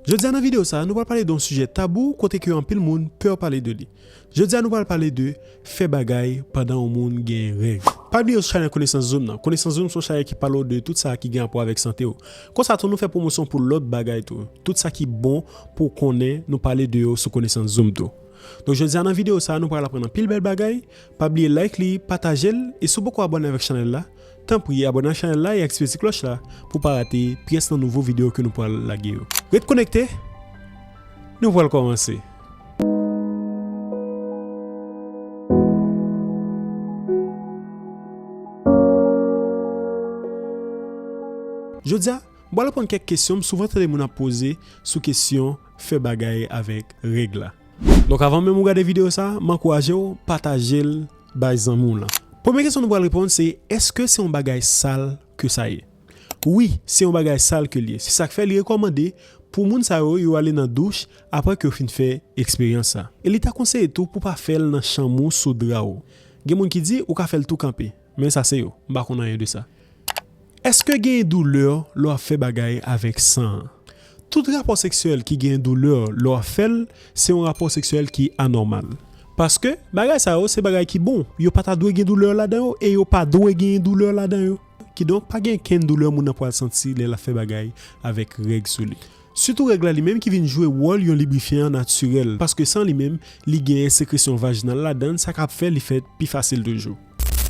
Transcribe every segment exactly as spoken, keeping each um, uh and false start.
Jodi a nan videyo sa a, nou pral pale de yon sijè tabou kote ke anpil moun pè pale de li. Jodi a nou pral pale de fè bagay pandan yon moun gen règ. Pa bliye sou chanèl Konesans Zoom nan. Konesans Zoom se yon chanèl ki pale w de tout sa ki gen rapò avèk sante w. Konsa tou nou fè pwomosyon pou lòt bagay tou. Tout sa ki bon pou w konnen, nou pale de yo sou Konesans Zoom tou. Donk jodi a nan videyo sa a, nou pral aprann anpil bèl bagay. Pa bliye like li, pataje l, e si w poko abòne avèk chanèl la, tanpri abòne ak chanèl la e aktive ti klòch la pou w pa rate pyès nan nouvo videyo ke nou pral lage yo. Ret konekte, nou pral kòmanse. Jodi a, m pral reponn kèk kesyon m souvan tande moun ap poze sou kesyon fè bagay avèk règ la. Donk avan menm ou gade videyo sa, m ankouraje w pataje l bay zanmi w lan. Premye kesyon nou pral reponn se, èske se yon bagay sal ke sa ye? Wi, se yon bagay sal ke l ye. Se sa k fè li rekòmande pou moun sa yo, yo ale nan douch apre ke yo fin fè eksperyans sa. E li ta konseye tou pou w pa fè l nan chanm ou sou dra w. Gen moun ki di ou ka fè l tou kanpe, men sa se yo. M pa konn anyen de sa. Èske genyen doulè lè w ap fè bagay avèk san an? Tout rapò seksyèl ki genyen doulè lè w ap fè l, se yon rapò seksyèl ki anòmal. Paske bagay sa yo se bagay ki bon, yo pa ta dwe gen doulè ladan yo e yo pa dwe genyen doulè ladan yo. Kidonk, pa gen kenn doulè moun nan pral santi lè l ap fè bagay avèk règ sou li. Sitou règ la li menm ki vin jwe wòl yon librifyan natirèl, paske san li menm, li genyen sekresyon vajinal ladan l, sa k ap fè li fèt pi fasil toujou.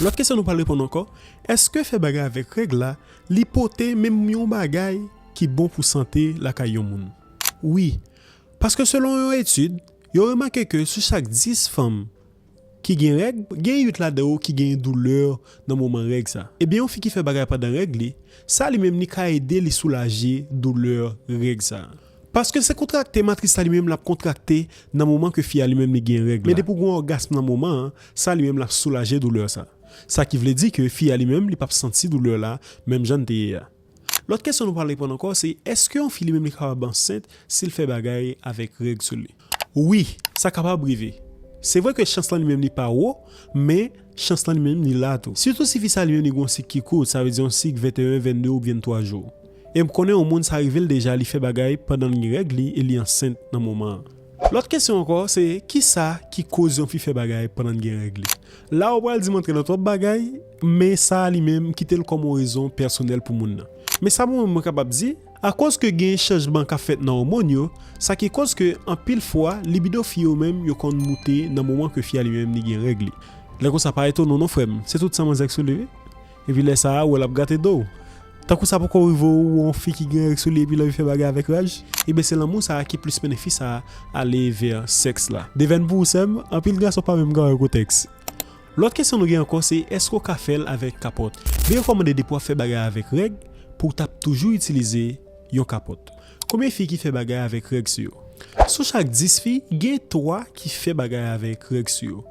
Lòt kesyon nou pral reponn ankò, èske fè bagay avèk règ la, li pote menm yon bagay ki bon pou sante lakay yon moun? Wi, paske selon yon etid, yo remake ke sou chak dis fanm ki gen règ, gen uit ladan yo ki gen doulè nan moman règ sa. Ebyen, yon fi ki fè bagay pandan règ li, sa li menm li ka ede li soulaje doulè règ sa. Paske se kontrakte matris la li menm l ap kontrakte nan moman ke fi a li menm li gen règ la. Men depi w gen yon ògasm nan moman an, sa li menm l ap soulaje doulè sa. Sa ki vle di ke fi a li menm li p ap santi doulè la menm jan l te ye a. Lòt kesyon nou pral reponn ankò se, èske yon fi li menm li kapab ansent si l fè bagay avèk règ sou li? Wi, sa kapab rive. Se vre ke chans lan li menm li pa wo, men chans lan li menm li la tou. Sitou si fi sa li menm li gen yon sik ki kout, sa vle di yon sik venteyen, vennde oubyen twa jou. E m konnen yon moun sa rive l deja, li fè bagay pandan l gen règ li e li ansent nan moman an. Lòt kesyon ankò se, kisa ki koz yon fi fè bagay pandan l gen règ li? La ou pral di m antre nan twòp bagay, men sa a li menm kite l kòm yon rezon pèsonèl pou moun nan. Men sa mwen menm mwen kapab di, akoz ke gen chanjman k ap fèt nan òmòn yo, sa ki koz ke anpil fwa libido fi yo menm yo konn moute nan moman ke fi a li menm li gen règ li. Lè konsa pa etone w non frè m, se tout san manzè k sou li wi. Epi lè sa a, ou wè l ap grate do w. Tankou sa poko rive w wè yon fi ki gen règ sou li epi l anvi fè bagay avèk raj? Ebyen se lanmou sa a ki plis mennen fi sa a ale vè sèks la. Devèn pou ou sè m, anpil gason pa menm ka wè kontèks. Lòt kesyon nou gen ankò se, èske w ka fè l avèk kapòt? Byen rekòmande depi w ap fè bagay avèk règ pou w t ap toujou itilize yon kapòt. Konbyen fi ki fè bagay avèk règ sou yo? Sou chak dis fi, gen twa ki fè bagay avèk règ sou yo.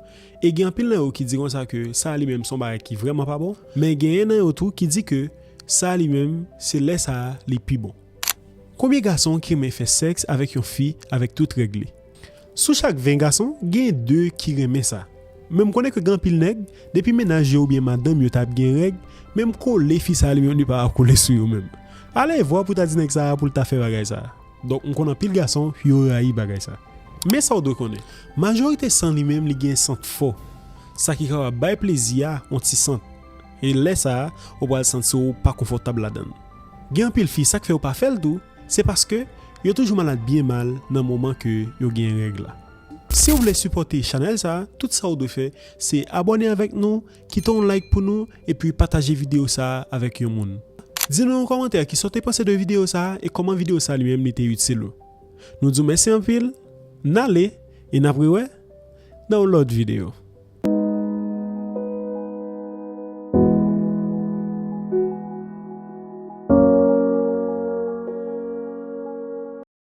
E gen anpil nan yo ki di konsa ke sa a li menm se yon bagay ki vrèman pa bon, men genyen nan yo tou ki di ke sa a li menm se lè sa a li pi bon. Konbyen gason ki renmen fè sèks avèk yon fi avèk tout règ li? Sou chak ven gason, gen de ki renmen sa. Men m konnen ke gen anpil nèg, depi mennaj yo oubyen madanm yo t ap gen règ, menm kole fi sa a li menm li pa ka kole sou yo menm. Alevwa pou w ta di nèg sa a pou l ta fè bagay sa a. Donk m konn anpil gason yo rayi bagay sa. Men sa w dwe konnen, majorite san li menm li gen sant fò, sa ki kapab bay plezi a yon ti sant. E lè sa a, ou pral santi w pa konfòtab ladan l. Gen anpil fi sa k fè yo pa fè l tou, se paske yo toujou malad byen mal nan moman ke yo gen règ la. Si w vle sipòte chanèl sa a, tout sa w dwe fè se abòne avèk nou, kite yon like pou nou, epi pataje videyo sa a avèk yon moun. Di nou nan kòmantè kisa w te panse de videyo sa a e kòman videyo sa a li menm li te itil ou. Nou di w mèsi anpil, n ale e n ap rewè nan yon lòt videyo.